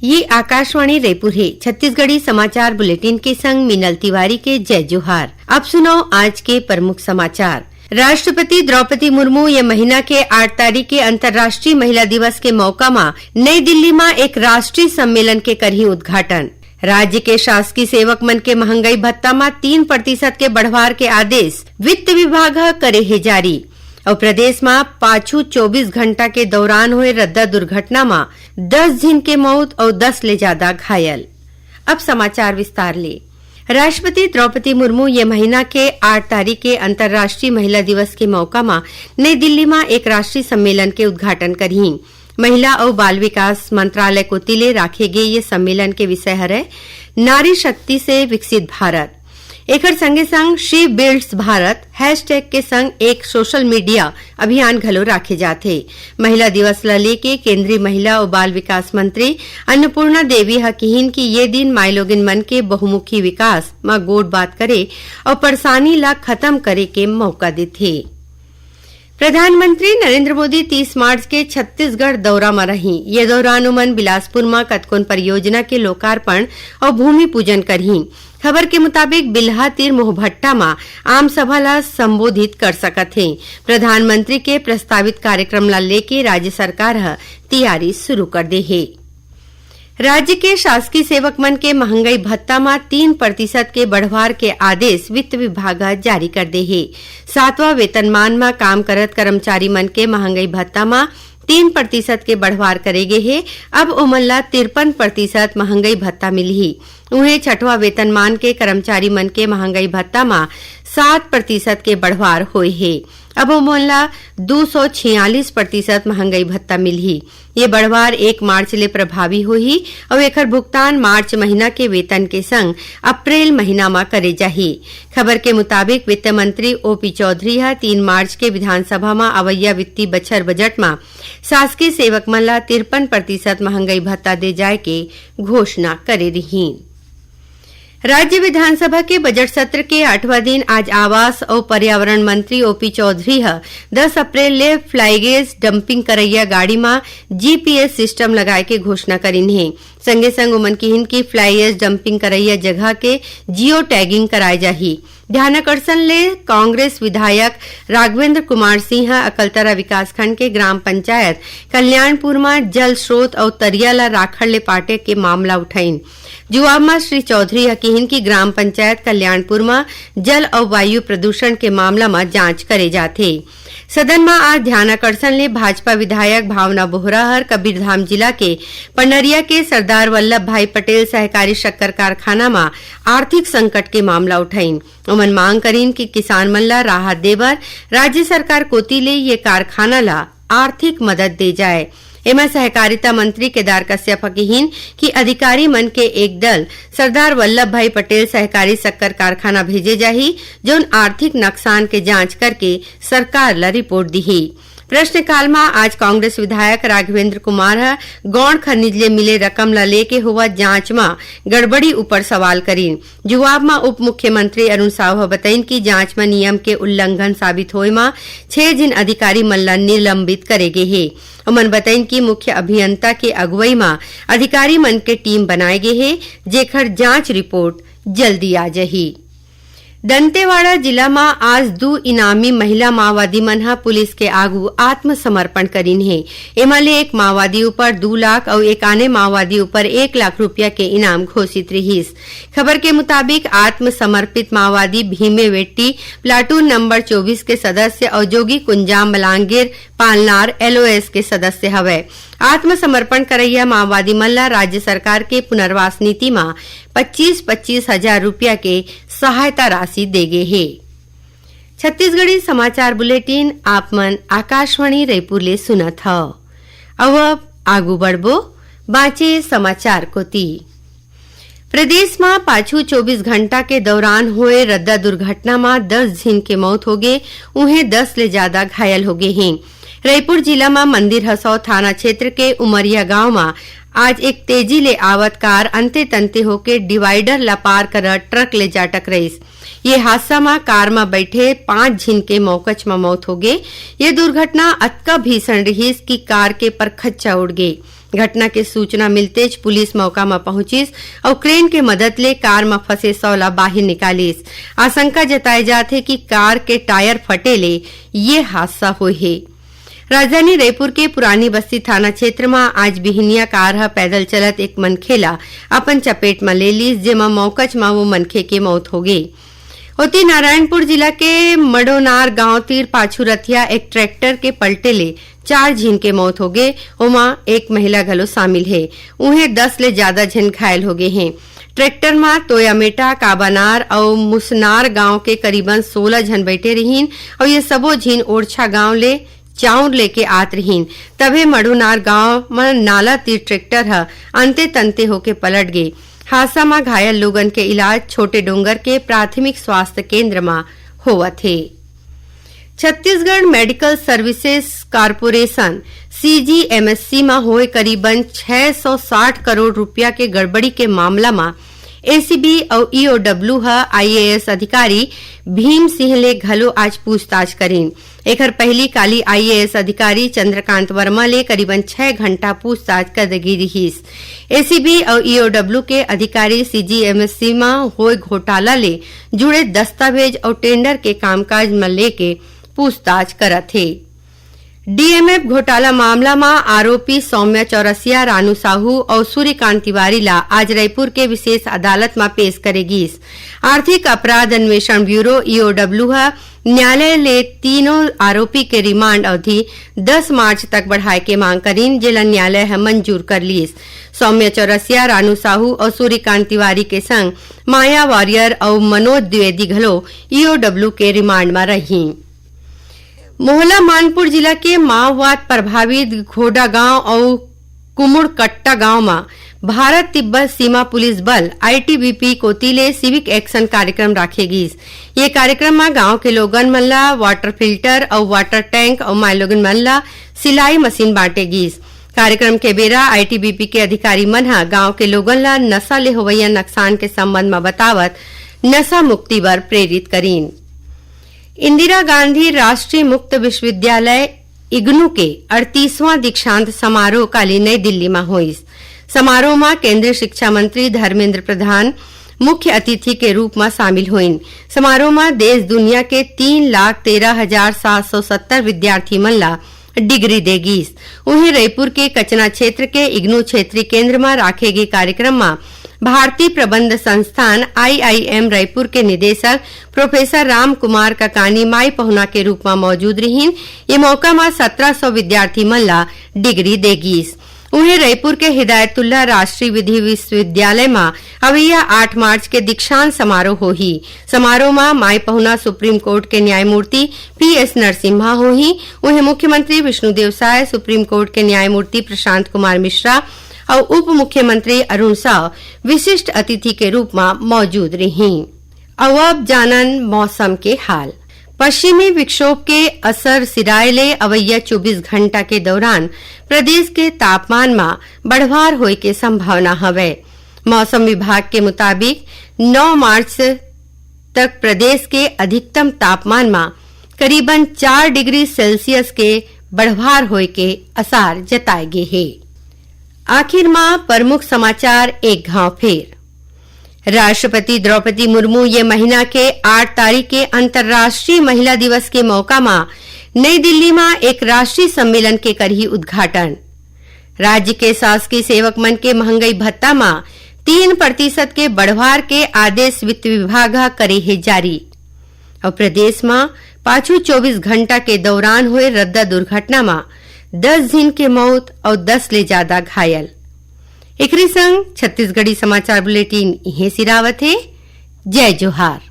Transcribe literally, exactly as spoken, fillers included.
ये आकाशवाणी रायपुर हे। छत्तीसगढ़ी समाचार बुलेटिन के संग मीनल तिवारी के जय जोहार। अब सुनव आज के प्रमुख समाचार। राष्ट्रपति द्रौपदी मुर्मू ये महीना के आठ तारीख के अंतर्राष्ट्रीय महिला दिवस के मौका म नई दिल्ली म एक राष्ट्रीय सम्मेलन के करही उद्घाटन। राज्य के शासकीय सेवक मन के महंगाई भत्ता म तीन प्रतिशत के बढ़वार के आदेश वित्त विभाग ह करे हे जारी। अउ प्रदेश म पाछू चौबीस घंटा के दौरान होए रद्दा दुर्घटना म दस झिन के मौत अउ दस ले जादा घायल। अब समाचार विस्तार ले। राष्ट्रपति द्रौपदी मुर्मू ये महीना के आठ तारीख के अंतर्राष्ट्रीय महिला दिवस के मौका म नई दिल्ली म एक राष्ट्रीय सम्मेलन के उद्घाटन करही। महिला अउ बाल विकास मंत्रालय कोति ले राखे गे ये सम्मेलन के विषय हरय नारी शक्ति से विकसित भारत। एखर संगे संग She Builds Bharat hashtag के संग एक सोशल मीडिया अभियान घलो राखे जाथे। महिला दिवस ल लेके केंद्रीय महिला अउ बाल विकास मंत्री अन्नपूर्णा देवी ह किहिन कि ये दिन माईलोगिन मन के बहुमुखी विकास म गोठ बात करे अउ परेशानी ल खत्म करे के मौका देथे। प्रधानमंत्री नरेंद्र मोदी तीस मार्च के छत्तीसगढ़ दौरा म रही। ये दौरान उमन बिलासपुर म कतकोन परियोजना के लोकार्पण अउ भूमि पूजन करही। खबर के मुताबिक, बिल्हा तीर मोहभट्टा म आम सभा ल संबोधित कर सकत हे। प्रधानमंत्री के प्रस्तावित कार्यक्रम ल लेके राज्य सरकार ह तैयारी शुरू कर दे हे। राज्य के शासकीय सेवक मन के महंगाई भत्ता म तीन प्रतिशत के बढ़वार के आदेश वित्त विभाग ह जारी कर दे हे। सातवां वेतनमान म काम करत कर्मचारी मन के महंगाई भत्ता म तीन प्रतिशत के बढ़वार करे गे हे। अब ओमन ला तिरपन प्रतिशत महंगाई भत्ता मिलही। उहें, छठवां वेतनमान के कर्मचारी मन के महंगाई भत्ता म सात प्रतिशत के बढ़वार होए हे। अब ओमन ला दू सौ छियालीस प्रतिशत महंगाई भत्ता मिलही। ये बढ़वार एक मार्च ले प्रभावी होही अउ एखर भुगतान मार्च महीना के वेतन के संग अप्रैल महीना म करे जाही। खबर के मुताबिक, वित्त मंत्री ओपी चौधरी ह तीन मार्च के विधानसभा म अवइया वित्तीय बछर बजट म शासकीय सेवक मन ला तिरपन प्रतिशत महंगाई भत्ता दे जाय के घोषणा करे रिहीन। राज्य विधानसभा के बजट सत्र के आठवां दिन आज आवास अउ पर्यावरण मंत्री ओपी चौधरी ह दस अप्रैल ले फ्लाईगेज डंपिंग करइया गाड़ी म जीपीएस सिस्टम लगाए के घोषणा करिन हे। संगे संग ओमन किहिन कि फ्लाईगेज डंपिंग करइया जगह के जियो टैगिंग कराए जाही। ध्यानाकर्षण ले कांग्रेस विधायक राघवेंद्र कुमार सिंह ह अकलतरा विकासखंड के ग्राम पंचायत कल्याणपुर म जल स्रोत अउ तरिया ल राखड़ ले पाटे के मामला उठाइन। जुवाब म श्री चौधरी ह किहिन कि ग्राम पंचायत कल्याणपुर म जल अउ वायु प्रदूषण के मामला म जांच करे जाथे। सदन म आज ध्यानाकर्षण ले भाजपा विधायक भावना बोहरा हर कबीरधाम जिला के पंडरिया के सरदार वल्लभ भाई पटेल सहकारी शक्कर कारखाना म आर्थिक संकट के मामला उठाइन। ओमन मांग करिन कि किसान मन ल राहत देबर राज्य सरकार कोति ले ये कारखाना ल आर्थिक मदद दे जाए। एमा सहकारिता मंत्री केदार कश्यप ह किहिन कि अधिकारी मन के एक दल सरदार वल्लभ भाई पटेल सहकारी शक्कर कारखाना भेजे जाही, जौन आर्थिक नकसान के जांच करके सरकार ल रिपोर्ट दिही। प्रश्नकाल म आज कांग्रेस विधायक राघवेंद्र कुमार ह गौण खनिज ले मिले रकम ल लेके होवत जांच म गड़बड़ी ऊपर सवाल करिन। जुवाब म उप मुख्यमंत्री अरुण साव ह बतइन कि जांच म नियम के उल्लंघन साबित होए म छह झिन अधिकारी मन ल निलंबित करे गे हे। ओमन बतइन कि मुख्य अभियंता के अगुवई म अधिकारी मन के टीम बनाए गे हे, जेखर जांच रिपोर्ट जल्दी आ जही। दंतेवाड़ा जिला म आज दू इनामी महिला माओवादी मन ह पुलिस के आगू आत्मसमर्पण करिन हे। एमा ले एक माओवादी ऊपर दू लाख अउ एक आने माओवादी ऊपर एक लाख रुपया के इनाम घोषित रिहिस। खबर के मुताबिक, आत्मसमर्पित माओवादी भीमे वेट्टी प्लाटून नंबर चौबीस के सदस्य अउ जोगी कुंजाम मलांगीर पालनार एलओएस के सदस्य हवय। आत्मसमर्पण करइया माओवादी मन ल राज्य सरकार के पुनर्वास नीति म पच्चीस पच्चीस हजार रुपया के सहायता राशि दे गे हे। छत्तीसगढ़ी समाचार बुलेटिन आप मन आकाशवाणी रायपुर ले सुनत हव। अउ अब आगू बढ़बो बांचे समाचार कोति। प्रदेश म पाछू चौबीस घंटा के दौरान होए रद्दा दुर्घटना म दस झिन के मौत होगे, उहें दस ले जादा घायल होगे हें। रईपुर जिला म मंदिर हसौद थाना क्षेत्र के उमरिया गांव म आज एक तेजी ले आवत कार अंते तंते होके डिवाइडर ला पार करत ट्रक ले जा टकराइस। ये हादसा म कार म बइठे पांच झिन के मौकच म मौत होगे। ये दुर्घटना अतका भीषण रिहिस कि कार के परखच्चा उड़ गे। घटना के सूचना मिलतेच पुलिस मौका म पहुंचिस अउ क्रेन के मदद ले कार म फंसे शव ला बाहिर निकालिस। आशंका जताए जात हे कि कार के टायर फटे ले ये हादसा होय हे। राजधानी रायपुर के पुरानी बस्ती थाना क्षेत्र म आज बिहनिया कार ह पैदल चलत एक मनखे ला अपन चपेट म ले लीस, जेमा मौकच म वो मनखे के मौत हो गे। ओती नारायणपुर जिला के मडोनार गांव तीर पाछू रथिया एक ट्रैक्टर के पलटे ले चार झिन के मौत हो गे, ओमा एक महिला घलो शामिल हे। उहें, दस ले ज्यादा झन घायल हो गे हें। ट्रैक्टर म तोयामेटा, काबानार अउ मुसनार गांव के करीबन सोलह झन बैठे रहिन अउ ये सबो झिन ओरछा गांव ले चाउर लेके आत रहिन। तभे मडोनार गांव म नाला तीर ट्रैक्टर ह अंते तंते होके पलट गे। हादसा म घायल लोगन के इलाज छोटे डोंगर के प्राथमिक स्वास्थ्य केंद्र म होवत हे। Chhattisgarh medical services corporation, CGMSC, म होए करीबन छह सौ साठ करोड़ रुपया के गड़बड़ी के मामला म एसीबी अउ ईओडब्ल्यू ह आईएएस अधिकारी भीम सिंह ले घलो आज पूछताछ करिन। एखर पहिली काली आईएएस अधिकारी चंद्रकांत वर्मा ले करीबन छह घंटा पूछताछ कर गे रिहिस। एसीबी अउ ईओडब्ल्यू के अधिकारी सीजीएमएससी म होए घोटाला ले जुड़े दस्तावेज अउ टेंडर के कामकाज म लेके पूछताछ करत हे। डीएमएफ घोटाला मामला म आरोपी सौम्या चौरसिया, रानू साहू अउ सूर्यकांत तिवारी ला आज रायपुर के विशेष अदालत म पेश करे गीस। आर्थिक अपराध अन्वेषण ब्यूरो, ईओडब्ल्यू, ह न्यायालय ले तीनों आरोपी के रिमांड अवधि दस मार्च तक बढ़ाए के मांग करिन, जेला न्यायालय ह मंजूर कर लीस। सौम्या चौरसिया, रानू साहू अउ सूर्यकांत तिवारी के संग माया वॉरियर अउ मनोज द्विवेदी घलो ईओडब्ल्यू के रिमांड म रही। मोहला मानपुर जिला के माओवाद प्रभावित घोडा गांव अउ कुमुड़कट्टा गांव म भारत तिब्बत सीमा पुलिस बल, आईटीबीपी, कोति ले सिविक एक्शन कार्यक्रम राखे गीस। ये कार्यक्रम म गांव के लोगन मन ला वाटर फिल्टर अउ वाटर टैंक अउ माईलोगन मन ला सिलाई मशीन बांटे गीस। कार्यक्रम के बेरा आईटीबीपी के अधिकारी मन ह गांव के लोगन ला नशा ले होवइया नुकसान के संबंध म बतावत नशा मुक्ति बर प्रेरित करीन। इंदिरा गांधी राष्ट्रीय मुक्त विश्वविद्यालय, इग्नू, के अड़तीसवां दीक्षांत समारोह काली नई दिल्ली म होइस। समारोह म केंद्रीय शिक्षा मंत्री धर्मेंद्र प्रधान मुख्य अतिथि के रूप म शामिल होइन। समारोह म देश दुनिया के तीन लाख तेरह हजार सात सौ सत्तर विद्यार्थी मन ला डिग्री दे गीस। उहें, रईपुर के कचना क्षेत्र के इग्नू क्षेत्रीय केंद्र म राखे गे कार्यक्रम म भारतीय प्रबंध संस्थान, आईआईएम, रईपुर के निदेशक प्रोफेसर राम कुमार ककानी माई पहुना के रूप म मौजूद रिहिन। ये मौका म सत्रह सौ विद्यार्थी मन ला डिग्री दे गीस। उहें, रईपुर के हिदायतुल्ला राष्ट्रीय विधि विश्वविद्यालय म अवइया आठ मार्च के दीक्षांत समारोह होही। समारोह म माई पहुना सुप्रीम कोर्ट के न्यायमूर्ति पीएस नरसिम्हा होही। उहें, मुख्यमंत्री विष्णुदेव साय, सुप्रीम कोर्ट के न्यायमूर्ति प्रशांत कुमार मिश्रा अउ उप मुख्यमंत्री अरुण साव विशिष्ट अतिथि के रूप म मौजूद रिही। अउ अब जानन मौसम के हाल। पश्चिमी विक्षोभ के असर सिराय ले अवइया चौबीस घंटा के दौरान प्रदेश के तापमान म बढ़वार होए के संभावना हवय। मौसम विभाग के मुताबिक, नौ मार्च तक प्रदेश के अधिकतम तापमान म करीबन चार डिग्री सेल्सियस के बढ़वार होए के आसार जताए गे हे। आखिर म प्रमुख समाचार एक घाव फेर। राष्ट्रपति द्रौपदी मुर्मू ये महीना के आठ तारीख के अंतर्राष्ट्रीय महिला दिवस के मौका म नई दिल्ली म एक राष्ट्रीय सम्मेलन के करही उद्घाटन। राज्य के शासकीय सेवक मन के महंगाई भत्ता म तीन प्रतिशत के बढ़वार के आदेश वित्त विभाग ह करे हे जारी। अउ प्रदेश म पाछू चौबीस घंटा के दौरान होए रद्दा दुर्घटना म दस झिन के मौत अउ दस ले जादा घायल। एकरे संग छत्तीसगढ़ी समाचार बुलेटिन इहें सिरावत हे। जय जोहार।